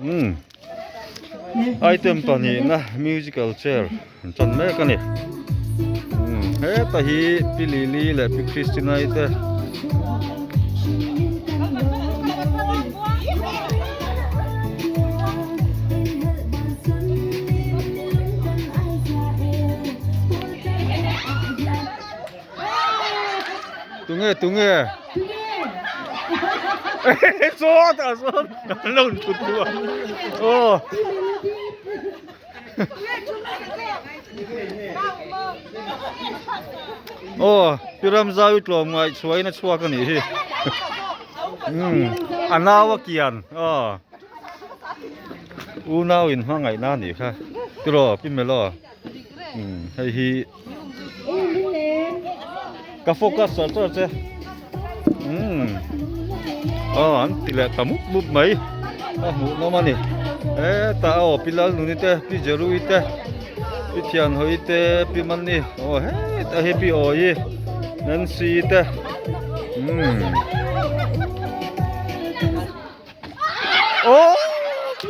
ອືມ ໄອເຕັມປານນີ້ນະ musical chair ຈັນແມ່ກະນີ້. ອືມ ເຮັດຕາຮີ ພີ່ລີລີ ແລະ ພີ່ຄຣິສຕິນາເຕ. ຕຸງເອ ຕຸງເອ ໂຊດ ໂຊດ ລົງທຸດຕົວ. ໂອ້ ໂອ້ ພີ່ຣຳຊາວອີກລອມງາຍ ສວຍນະ ຊວກະນີ້. ອືມ ອານາວະກຽນ ເອີ. ອູນາວອິນຮອງໄງນານີ້ຄ່ະ ຕິໂລ ປິມເມໂລ. ອືມ ໄຮຮີ ກະໂຟກັສເຊີເຊີ. ອືມ ອໍ ອັນຕິແລະ ປາມຸກບຸບໄໝ ປາໝູເນາະມານີ້. ເອ ຕາເອົາ ປິລາລູນີເຕ ປິເຈຣູອີເຕ ປິທຽນໂຮອີເຕ ປິມັນນີ. ໂອ້ ເຮ ຕາເຮ ປິໂອອີ ແນນຊີເຕ. ອືມ ໂອ້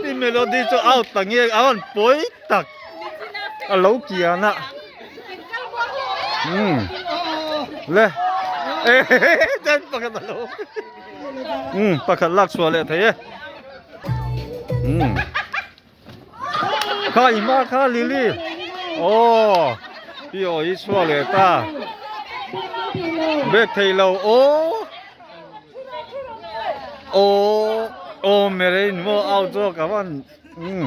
ປິເມໂລດີໂຈ ເອົາຕາເງ ເອົາອັນປົຍຕັກ ອາ ເລົາກຽນະ. ອືມ ເລ ເອ ເຈັນປະກັນຕະໂລ. ອືມ ປະກັນລັກສວຍແຫຼະເທ. ອືມ ຂ້າອີມາ ຂ້າລີລີ. ໂອ້ ປີໂອ ອີສວາເລຕາ ເບກເທໂລ. ໂອ້ ໂອ້ ໂອ້ ເມເຣນໂມ ເອົາໂຈກະວັນ. ອືມ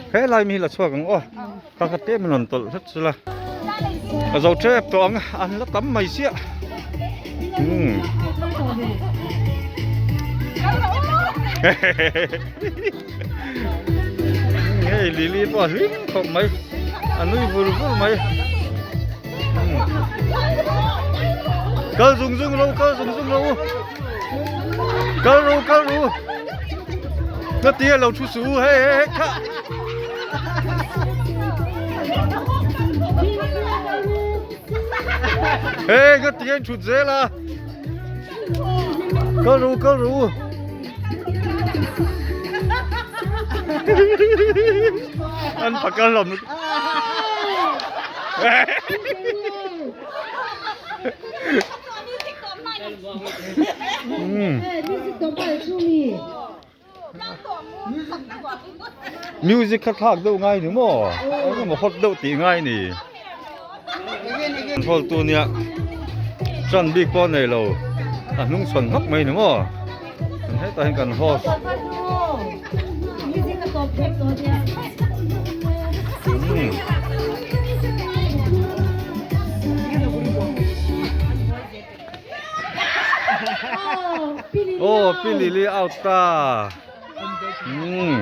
ເພລາຍມີລະຊວກອງ. ໂອ້ ປາກະເຕມະນອນຕົນສຸດລະ ອາເຈົ້າເທບຕອງ ອັນລະຕຳໄມເສຍ. ອືມ ເຮີຍ ລີລີ ປອດລິ້ນຂອງໄມ ອານຸຍ ວືລວືລ ໄມ. ອືມ ການສູງສູງເຮົາ ການສູງສູງເຮົາ ການເຮົາ ການເຮົາ ນະເຕຍເຮົາທຸສູ ເຮ ເຮ ເຮ ຄະ. ເຮ ກະຕຽນຊຸດເຊລະ ກະຣູ ກະຣູ. ອັນປາກະຫຼອມ. ອືມ ມິວຊິກຄັກໆ ເດົາງ່າຍນີ້ໝໍ ເອີ ມັນບໍ່ຮອດເດົາຕີງ່າຍນີ້. ໂທລຕູເນຍ ຈັນບີກປ້ອນໃນເຮົາ ອານຸງສອນຮັກໄມນີ້ໝໍ ມັນໃຫ້ຕາເຫັນກັນຮອດ. ອືມ ໂອ້ ປີລີລີ ເອົາຕາ. ອືມ